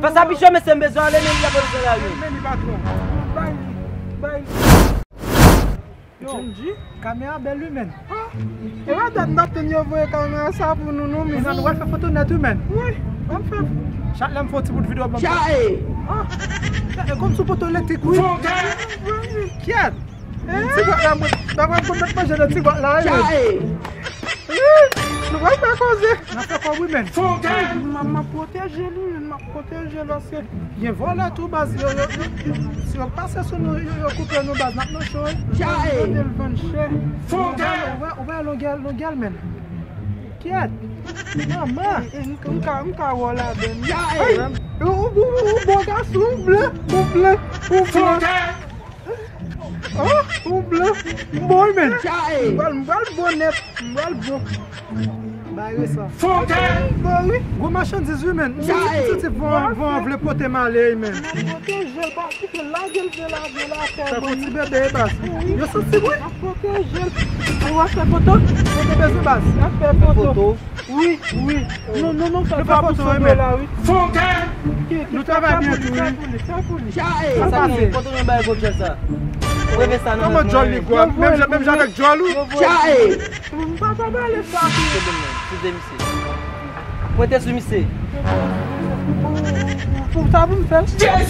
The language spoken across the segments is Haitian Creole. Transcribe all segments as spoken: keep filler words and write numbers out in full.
Pase a pichon, mesye, m bezwen ale, men li ap bezwen lari. Men li patwon. Bay li, bay li. Yo, J M G, kamera bèl wi, men. E pa dat m t ap tann yo voye kamera sa pou nou, non, men. Kounya nou pral fè foto nèt wi, men. Wi, ann fè. Chak lè m fè yon ti bout videyo, ban m. Chae! Ah, e kòmsi w poto elektrik, wi. Kyèt! Ti gwòt la, mwen, pa pral konn manje nan ti gwòt la, wi, men. Chae! Wi, nou pral fè koze. N ap fè kòb wi, men. M ap, m ap pwoteje l wi, men, m ap pwoteje l paske gen vòlè tou baz, yo, yo, yo, si yo pase sou nou, yo, yo koupe nou baz, n ap nan cho wi. Chae! Yo vande l vann chè. Ou wè, ou wè longè, longè l, men. Kyèt! Manman! E, e, m, m ka, m ka wè w ladan l. Chae! Ou, ou, ou, ou bon gason, ou blan, ou blan, ou blan. Oh, ou blan. M bon wi, men. Chae! M pral, m pral bon nèt. M pral bon. Bay resan. Fòkè! Bon wi. Gwo machandiz wi, men. M santi van, van vle pote m ale wi, men. M ap pwoteje l, pa kite l, lage l vle lage l atè. Tankou ti bebe e baz. Yo santi wi. M ap pwoteje l. Ou ap fè foto? Foto bezwen baz. N ap fè foto. Wi, wi. Nou, nou, nou fè foto wi, men. Fòkè! Nou travay byen tou wi. Fè pou li, fè pou li. Sa ki gen? Kote nou bay gwo djòl sa? Mwen vle sa nan men mwen. Kòman djòl li gwo? Menm jan, menm jan avèk djòl ou? Chae! M pa, pa pale sa tou. Se bon, men. Sou de misye. Pointe sou misye. Pou sa pou m fè?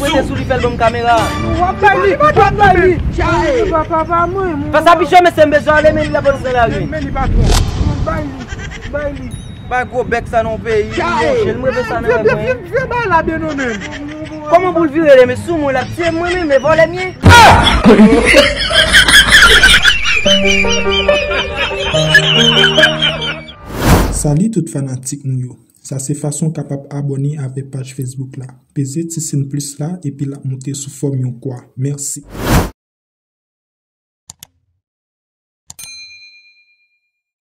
Pointe sou li, fè l ban m kamera. W ap bay li, w ap bay li. Chae! Papa, papa mwen. Pase a pichon, mesye, m bezwen ale, men li ap bezwen lari. Men li patwon. Bay li, bay li. Bay gwo bèk sa nan yon peyi, yon jèn, mwen vle sa nan men mwen. Vye, vye, vye bagay la byen non, men. Kòman pou l vire, men sou mwen l ap tiye mwen, men, men vòlè m ye. Salut tout fanatik nou yo. Sa se fason w kapab abòne avè paj Facebook la. Peze ti siy plis la epi l ap moute sou fòm yon kwa. Mèsi.